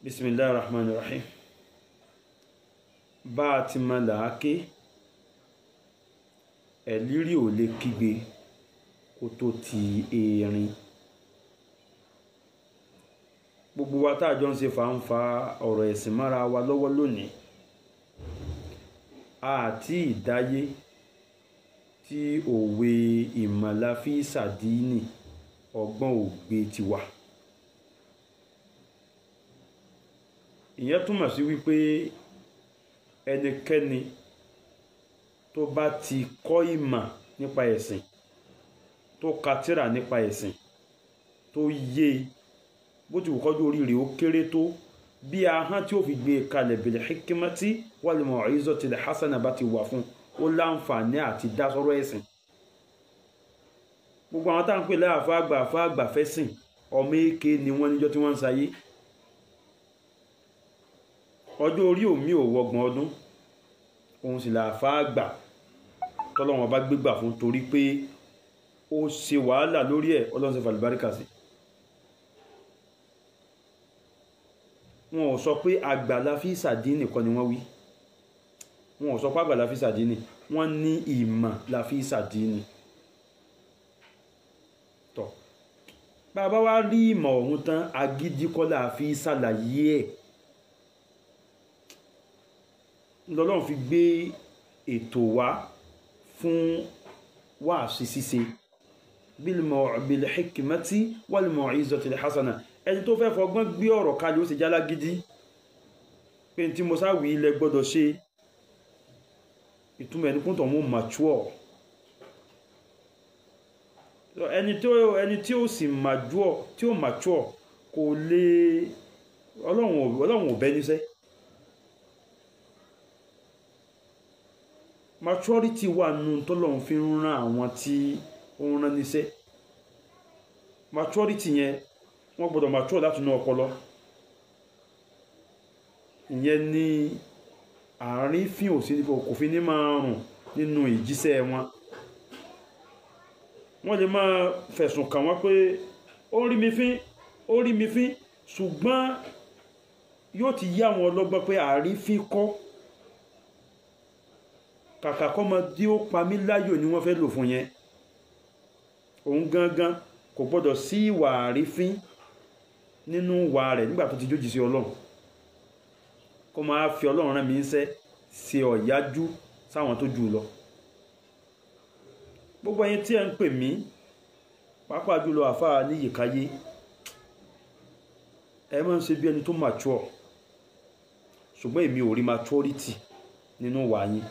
Bismillahir Rahmanir Rahim. Bá a ti mọ làáké, ẹ̀lírí ò lè kígbe kó tó ti erin. Gbogbo wa tá a jọ ń ṣe fàǹfà ọ̀rọ̀ ẹ̀sìn mọ́ra wa lọ́wọ́ lónìí, àti ìdáyé tí òwe ìmọ̀láfí sàdínì ọgbọ́n ògbé ti wà. Ìyẹn túmọ̀ sí wípé ẹnikẹ́ni tó bá ti kọ́ ìmọ̀ nípa ẹ̀sìn, tó ka tírà nípa ẹ̀sìn, tó yé bó ti wù kọ́jú orí rẹ̀ ó kéré tó, bí ahọ́n tí ó fi gbé kalẹ̀ bil hikmati wal mau'izatil hasana bá ti wà fún, ó láǹfààní àti dá sọ́rọ̀ ẹ̀sìn. Gbogbo àwọn tá à ń pè láàfáà àgbà àfáà àgbà fẹ́sìn, ọmọ èké ni wọ́n níjọ́ tí wọ́n ń sayé. Ọjọ́ orí òmí ò wọgbọ̀n ọdún, òun sì làáfáà àgbà tọ́lọ́wọ́n bá gbégbà fún, torí pé ó ṣe wàhálà lórí ẹ̀, Ọlọ́run ṣe fàlùbáríkà sí. Wọn ò sọ pé àgbàlá fi sàdínì kọ́ ni wọ́n wí. Wọn ò sọ pé àgbàlá fi sàdínì, wọ́n ní ìmọ̀ la fi sàdínì. Tọ́ bàbá wa rí ìmọ̀ ọ̀hún tán, agídí kọ́ la fi ṣàlàyé ẹ̀. Lọ́lọ́run fi gbé ètò wá fún wáàsí ṣíṣe bil hikmati wal mau'izatil hasana. Ẹni tó fẹ́ fọgbọ́n gbé ọ̀rọ̀ kalẹ̀ ó sì jálá gidi pé tí mo sáwì ilẹ̀ gbọ́dọ̀ ṣe. Ìtumọ̀ ẹni kúntọ̀ mú mature. Ẹni tí ó sì mature, tí ó mature kò lè, Ọlọ́run ò bẹ́ níṣẹ́. Maturity wà nù tọ́lọ́run fi ń rán àwọn tí ó ń rán níṣẹ́. Maturity yẹn, wọ́n gbọ́dọ̀ mature láti inú ọpọlọ. Ìyẹn ni àrífín kò fi ní máa rùn nínú ìjíṣẹ́ wọn. Wọ́n lè máa fẹ̀sùn kàn wọ́n pé ó rí mi fín, ó rí mi fín, ṣùgbọ́n yóò ti yá àwọn ọlọ́gbọ́n pé àrífín kọ́. Kàkà kọ́ mọ dí ó pa mí láyò ni wọ́n fẹ́ lò fún yẹn. Òun gangan kò gbọ́dọ̀ sí ìwà àrífín nínú ìwà rẹ̀ nígbà tó ti jójì sí Ọlọ́run. Kó máa fi Ọlọ́run rán mi ń sẹ́ ṣe ọ̀yájú sáwọn tó jù lọ. Gbogbo ẹ̀yin tí ẹ ń pè mí, pàápàá jùlọ àfáà níyìkáyé, ẹ máa ń ṣe bí ẹni tó mature, ṣùgbọ́n èmi ò rí maturity nínú ìwà yín.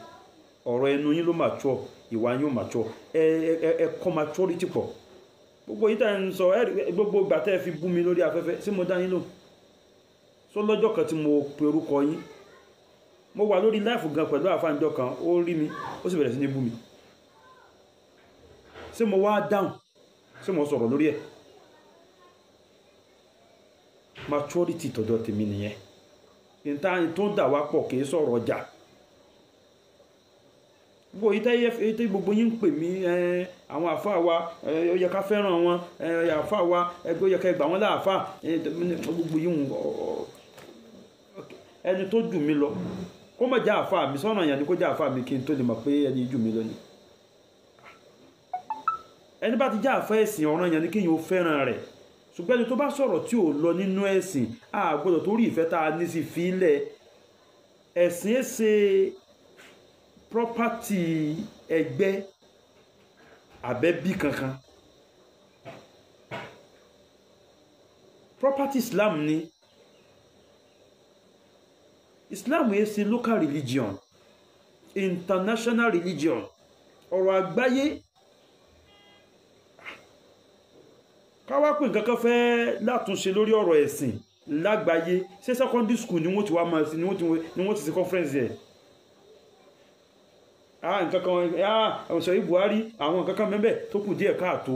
Ọ̀rọ̀ ẹnu yín ló mature, ìwà yín ò mature. Ẹ kọ́ maturity pọ̀. Gbogbo yìí tẹ́ ń sọ, gbogbo ìgbà tẹ́ fi bú mi lórí afẹ́fẹ́, ṣé mo dá yín lóhùn? Sọ lọ́jọ́ kan tí mo pe orúkọ yín, mo wà lórí láìfù gan pẹ̀lú àfáànjọ kan, ó rí mi, ó sì bẹ̀rẹ̀ sí ní bú mi. Ṣé mo wá dáhùn? Ṣé mo sọ̀rọ̀ lórí ẹ̀? Maturity tọ̀dọ̀ tèmi nìyẹn. Níta tó ń dà wá pọ̀ kì í sọ̀rọ̀ ọjà. Gbogbo yìí tẹ́ gbogbo yín ń pè mí, àwọn àfáà wa, ó yẹ ká fẹ́ràn wọn, àfáà wa, ó yẹ ká gbà wọ́n láàfáà, gbogbo yín, ẹni tó jù mí lọ kó má jẹ́ àfáà mi, sọ́nà yẹn ni kó jẹ́ àfáà mi kí n tó lè mọ̀ pé ẹni jù mí lọ ni. Ẹni bá ti jẹ́ àfáà ẹ̀sìn, ọ̀ràn yẹn ni kéèyàn ó fẹ́ràn rẹ̀. Ṣùgbọ́n ẹni tó bá sọ̀rọ̀ tí ò lọ nínú ẹ̀sìn, a gbọ́dọ̀ torí ìfẹ́ tá a ní sí fílẹ̀. Ẹ̀sìn ẹ̀ ṣe property ẹgbẹ́ àbẹ́bí kankan. Property Islam ni. Islam yìí ṣe local religion, international religion, ọ̀rọ̀ àgbáyé. Káwá pé nǹkan kan fẹ́ látúnṣe lórí ọ̀rọ̀ ẹ̀sìn lágbàáyé, ṣé secondary school ni wọ́n ti wá máa ni wọ́n ti ṣe conference yẹn? Nǹkan kan sọ yìí Buhari, àwọn nǹkan kan mẹ́bẹ̀ tó kù díẹ̀ káàtó.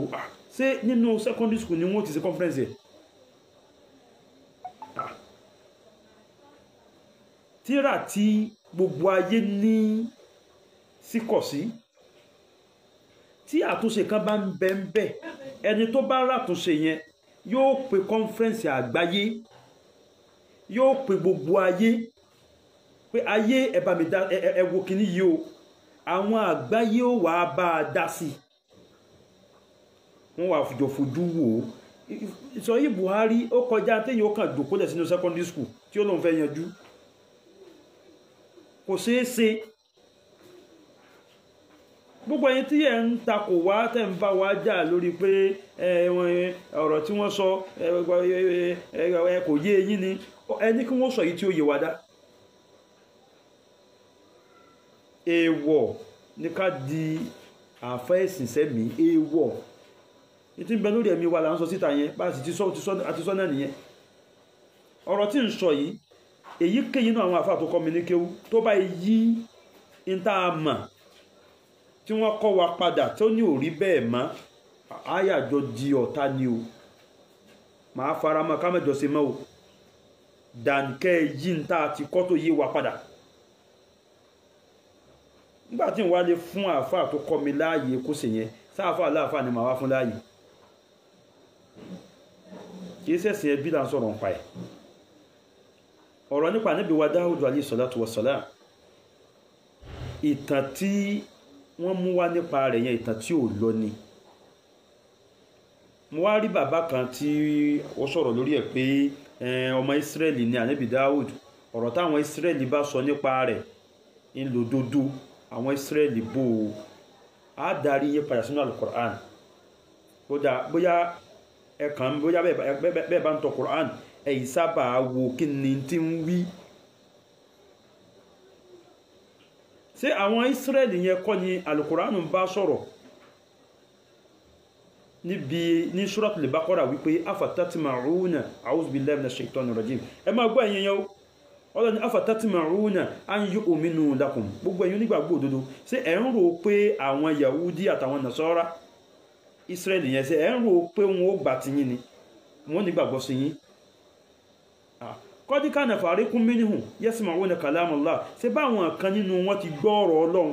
Ṣé nínú secondary school ni wọ́n ti ṣe conference yẹn? Tíra tí gbogbo ayé ní síkọ̀sí, tí àtúnṣe kan bá ń bẹ ń bẹ, ẹni tó bá ràtúnṣe yẹn yóò pe conference àgbáyé. Yóò pe gbogbo ayé pé ayé ẹ bá mi dá ẹ wo kíní yìí o, àwọn àgbáyé ó wàá bá a dá sí i, wọ́n wàá jọ fojú wò ó. Sọ̀yí Buhari ó kọjá téèyàn ó kàn jòkólẹ̀ sínú secondary school tí ó lóun fẹ́ yanjú, kò ṣeé ṣe. Gbogbo ẹ̀yin tí ẹ̀ ń takò wá, tẹ̀ ń bá wa jà lórí pé ọ̀rọ̀ tí wọ́n sọ ẹ kò yé eyín ni, ẹ ní kí wọ́n sọ èyí tí ó yé wa dá. Èèwọ̀ ní ká di àfẹ́ ẹ̀sìn sẹ́mi, èèwọ̀ ní tí ń bẹ lórí ẹ̀mí wa là ń sọ síta yẹn, bá a sì ti sọ àti sọ náà nìyẹn. Ọ̀rọ̀ tí ń sọ yìí, èyíkéyìí náà àwọn àfáà tó kọ́ mi ní kéwú tó bá yí ń tá a mọ̀ tí wọ́n kọ́ wa padà tó ní òrí bẹ́ẹ̀ mọ́, àyàjọ di ọ̀tá ni o, màá fara mọ́ ká mẹ́jọ ṣe mọ́ o, dànkẹ́ yí ń tá a ti kọ́ tó yé wa padà. Nígbà tí n wá lè fún àáfàá tó kọ́ mi láàyè kó sì yẹn, sáàfàá láàfàá ni màá wá fún láàyè. Kì í ṣẹ̀sìn ẹbí là ń sọ̀rọ̀ nípa ẹ̀. Ọ̀rọ̀ nípa Ànábì wa Dáúdù alayhi salatu wa salam, ìtàn tí wọ́n mú wá nípa rẹ̀ yẹn, ìtàn tí ò lọ ni. Mo wá rí bàbá kan tí ó sọ̀rọ̀ lórí ẹ̀ pé ọmọ Ísírẹ́lì ni Ànábì Dáúdù, ọ̀rọ̀ táwọn Ísírẹ́lì bá sọ nípa rẹ̀ ń lòdodo, àwọn Ísírẹ́lì bò ó. Á darí yín padà sínú Al-Qur'an. Bóyá ẹ kàn bóyá bẹ́ẹ̀ bá ń tọ Qur'an, ẹ̀yin sábà wo kí ni tí ń wí. Ṣé àwọn Ísírẹ́lì yẹn kọ́ ni Al-Qur'an ń bá sọ̀rọ̀ níbi ní Suratul Baqara wípé afatatma'una a'udhu billahi minash shaitani rajim. Ẹ máa gbọ́ ẹ̀yin yẹn o, Ọlọ́run ní afatatma'una an yu'minu lakum. Gbogbo ẹ̀yin onígbàgbọ́ òdodo, ṣé ẹ̀ ń rò pé àwọn Yahudi àtàwọn Nasara Ísírẹ́lì yẹn, ṣé ẹ̀ ń rò pé wọn ó gbà ti yín ni, wọn ò ní gbàgbọ́ sí yín? Qad kana fariqun minhum yasma'una kalam Allah. Ṣé báwọn kan nínú wọn ti gbọ́ ọ̀rọ̀ Ọlọ́run,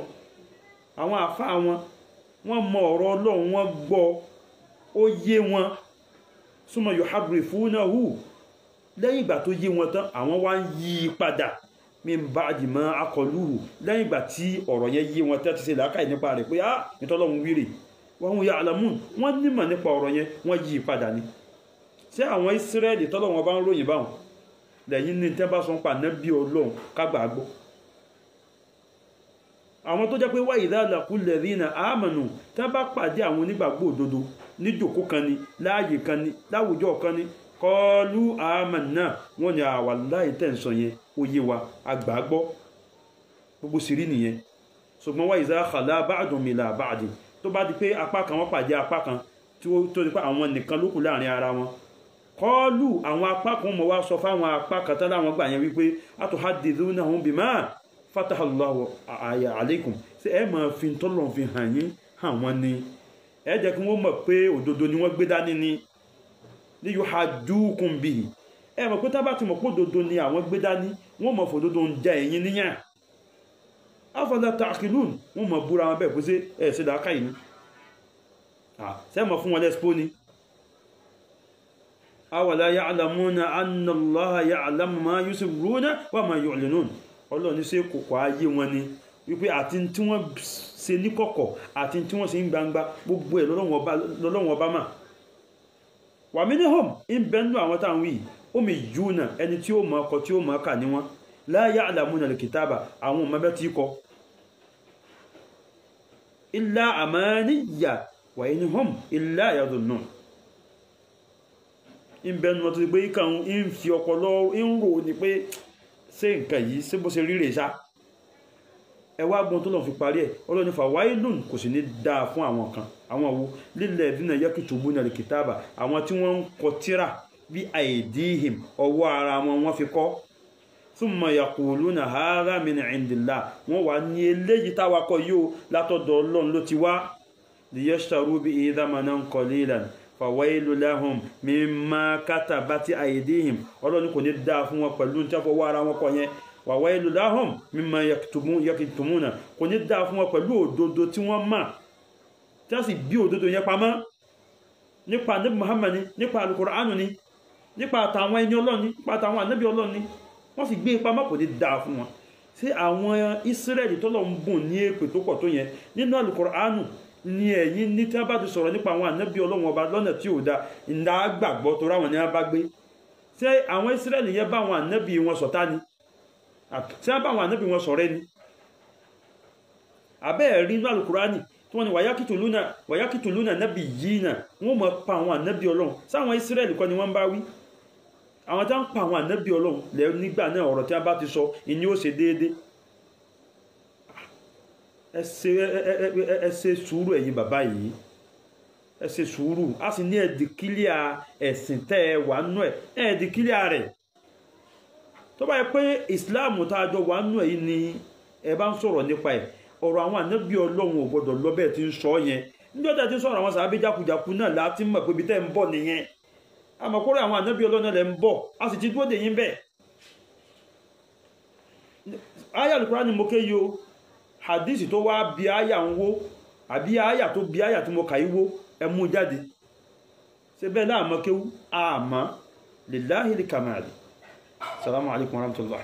àwọn àfa wọn, wọ́n mọ ọ̀rọ̀ Ọlọ́run, wọ́n gbọ́, ó yé wọn. Summa yuharrifunahu, lẹ́yìn ìgbà tó yé wọn tán, àwọn wá ń yí i padà. Min ba'di ma aqaluhu, lẹ́yìn ìgbà tí ọ̀rọ̀ yẹn yé wọn tán, ti ṣe làákàyè nípa rẹ̀ pé ah, nítọ́lọ́run wíìrì, wa hum ya'lamun, wọ́n nímọ̀ nípa ọ̀rọ̀ yẹn, wọ́n yí i padà ni. Ṣé àwọn Ísírẹ́lì tọ́lọ́run bá ń ròyìn báwọn lẹ́yìn ní tẹ́ bá sọ ń pa Ànábì Ọlọ́run kágbà gbọ́? Àwọn tó jẹ́ pé wa idha laqul ladhina amanu, tẹ́ bá pàdé àwọn onígbàgbọ́ òdodo níjòkó kan ni, láàyè kan ni, láwùjọ kan ni, qalu amanna, wọ́n ní wallahi tẹ́ ń sọ yẹn ó yé wa, àgbà gbọ́. Gbogbo sì rí nìyẹn. Ṣùgbọ́n wa idha khala ba'dhum ila ba'd, tó bá di pé apá kan wọ́n pàdé apá kan tí ó tó di pé àwọn nìkan ló kù láàrin ara wọn, kọlu àwọn apá kan mọ̀ wá sọ fáwọn apá kan tán láwọn gbà yẹn wípé atuhaddithunahum bima fatahallahu alaykum, ṣé ẹ máa fi tọ́lọ̀ fi hàn yín hàn wọ́n ni, ẹ jẹ́ kí wọ́n mọ̀ pé òdodo ni wọ́n gbé dání ni, liyuhajjukum bihi, ẹ mọ̀ pé tá bá ti mọ̀ pé òdodo ni àwọn gbé dání, wọ́n mọ̀ fòdodo ń jẹ ẹ̀yin níyàn. Afala ta'qilun, wọ́n mọ̀ búra wọn bẹ́ẹ̀ pé ṣé ẹ ṣe làákàyè ni, ṣé mọ̀ fún wọn lẹ́sìpó ni. Awala ya'lamuna anna Allaha ya'lamu ma yusirruna wa ma yu'linun. Ọlọ́run ní ṣe kòkò ayé wọn ni wípé àti tí wọ́n ṣe ní kọ̀kọ̀ àti tí wọ́n ṣe ń gbangba, gbogbo ẹ̀ lọ́lọ́run ọba mà. Wa minhum, ń bẹ nínú àwọn táwọn wí, ummiyuna, ẹni tí ó mọ̀ ọkọ̀ tí ó mọ̀ ọkà ní wọn, la ya'lamuna al-kitaba, àwọn ọmọ bẹ́ẹ̀ tí kọ, illa amaniyya wa in hum illa yadhunnun. Ń bẹ nínú wọn tó ti pé kàn ń fi ọpọlọ ń rò ní pé ṣé nǹkan yìí ṣé bó ṣe ríre ṣá. Ẹ wá gbọ́n tó lọ́n fi parí ẹ̀, Ọlọ́run ní fawailun, kò sì ní dáa fún àwọn kan, àwọn wo, lilladhina yaktubuna al-kitaba, àwọn tí wọ́n ń kọ tírà bí aydihim, ọwọ́ ara wọn wọ́n fi kọ́, thumma yaquluna hadha min indillah, wọ́n wà ní eléyìí táwa kọ yìí o, látọ̀dọ̀ Ọlọ́run ló ti wá, liyashtaru bihi thamanan qalilan fawailu lahum mimma katabati aydihim. Ọlọ́run kò ní dáa fún wọn pẹ̀lú tí wọ́n fọwọ́ ara wọn kọ yẹn. Wawailu lahum mimma yaktumuna, kò ní dáa fún wọn pẹ̀lú òdodo tí wọ́n mọ̀, tí wọ́n sì gbé òdodo yẹn pamọ́ nípa Ànábì Muhammad ni, nípa Al-Qur'an ni. Nípa àtàwọn ẹni ọlọ́ni, nípa àtàwọn ànábì ọlọ́ni, wọ́n sì gbé e pamọ́, kò ní dáa fún wọn. Ṣé àwọn Ísírẹ́lì tọ́lọ̀ ń bùn ní èpè tó pọ̀ tó yẹn nínú Àlùkùránù ni ẹ̀yin ní tí wọ́n bá ti sọ̀rọ̀ nípa àwọn ànábì ọlọ́run ọba lọ́nà tí ò da ńlá gbàgbọ́ tó ráwọn ní wọ́n bá gbé? Ṣé àwọn Ísírẹ́lì yẹn bá àwọn ànábì wọn ṣọ̀tá ni? Ṣé wọ́n bá àwọn ànábì wọn ṣọ̀rẹ́ ni? Àbẹ́ ẹ̀ rí inú Àlùkùránì tí wọ́n ní wàyákìtù lúnà nábì yìí náà, wọ́n mọ̀ pa àwọn ànábì ọlọ́run. Sáwọn Ísírẹ́lì kọ́ ni wọ́n ń bá wí? Àwọn tí wọ́n ń pa àwọn ànábì ọlọ́run lẹ́ nígbà náà, ọ̀rọ̀ tí wọ́n bá ti sọ ìní ó ṣe déédé. Ẹ ṣe sùúrù ẹ̀yin bàbá yìí, ẹ ṣe sùúrù. A sì ní ẹ̀dìkílíà ẹ̀sìn tẹ́ ẹ wà nú ẹ̀, ẹ̀dìkílíà rẹ̀. Tó bá yẹ pé ìsìláàmù tá a jọ wà nú ẹ̀ yìí ni ẹ bá ń sọ̀rọ̀ nípa ẹ̀, ọ̀rọ̀ àwọn ànábì ọlọ́run ò gbọ́dọ̀ lọ bẹ́ẹ̀ tí ń sọ yẹn. Níjọ́ tẹ́ ti ń sọ̀rọ̀ àwọn sàábé jákujàku náà láti mọ̀ pé ibi tẹ́ ń bọ̀ nìyẹn. Àmọ́ kórè àwọn ànábì ọlọ́run náà lẹ́ ń bọ̀, a sì ti dúró dè yín bẹ́ẹ̀. Aya Al-Qur'ani mo ké yìí o, hadisi tó wá bí aya ń wó àbí aya tó bí aya tí mo kà í wó, ẹ mú jáde. Ṣé bẹ́ẹ̀ láàmọ́ kéwú? Àmọ́ lillahi l-kamali. Salamu alaykum wa rahmatullah.